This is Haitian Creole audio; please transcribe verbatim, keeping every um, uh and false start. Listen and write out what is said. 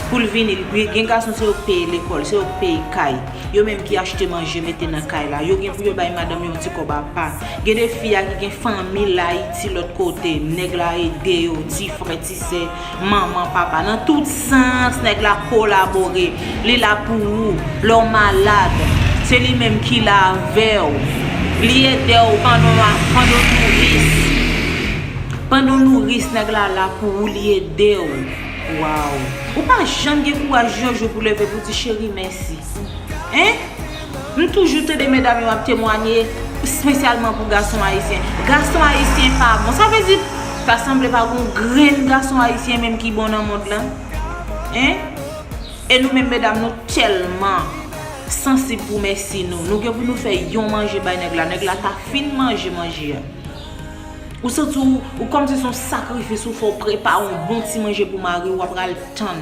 Pou l vini, gen gason se yo k peye lekòl, se yo k peye kay. Yo menm ki achte manje mete nan kay la. Yo gen pou yo bay madanm yo yon ti kòb apa. Gen de fi a ki gen fanmi l Ayiti lòt kote. Nèg la ede yo, ti frè, ti sè, manman, papa. Nan tout sans, nèg la kolabore. Li la pou ou. Lè w malad, se li menm ki la avè w. Li ede w pandan w, pandan w touris. Pandan w nouris, nèg la la pou ou, li ede w. Waw. Ou pa janm gen kouraj yon jou pou leve pou di cheri mèsi. Hein? M toujou tande medam yo ap temwanye, espesyalman pou gason ayisyen. Gason ayisyen pa bon. Sa vle di, ta sanble pa gon grenn gason ayisyen menm ki bon nan mond lan. Hein? E nou menm medam, nou tèlman sansib pou mèsi nou. Nou gen pou nou fè yon manje bay nèg la. Nèg la ta fin manje manje a. Ou santi w, ou kòmsi se yon sakrifis ou fè, w prepare yon bon ti manje pou mari w, w ap pral tann.